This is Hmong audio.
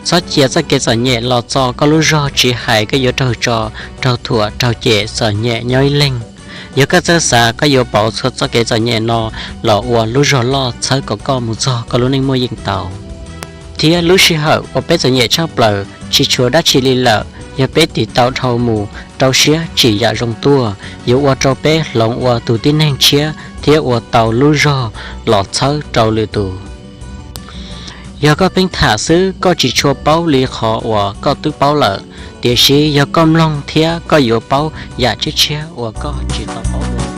Txhob cia txoj kev txom nyem los txo koj lub zog, tsis hais koj yuav raug tso, raug thuam, raug cem, txom nyem nyob ib leeg. Yog koj txawj xav, koj yuav pauv txhua txoj kev txom nyem no los ua lub zog loj txhawb kom koj mus txog koj lub neej muaj yeej tau. Thiab lub sij hawm uas peb txom nyem tshaj plaws tsis tshuav dab tsi li lawm, yog peb tiv tau dhau mus rau siab tsim yam zoo tuaj, yuav ua rau peb hloov ua tus tib neeg tshiab thiab ua tau lub zog los txhawb rau lwm tus. Yog koj pheej tham xwb, koj tsis tshua paub li qhov uas koj twb paub lawm, tiam sis yog koj mloog thiab koj yuav paub yam tshiab tshiab uas koj tsis tau paub dua.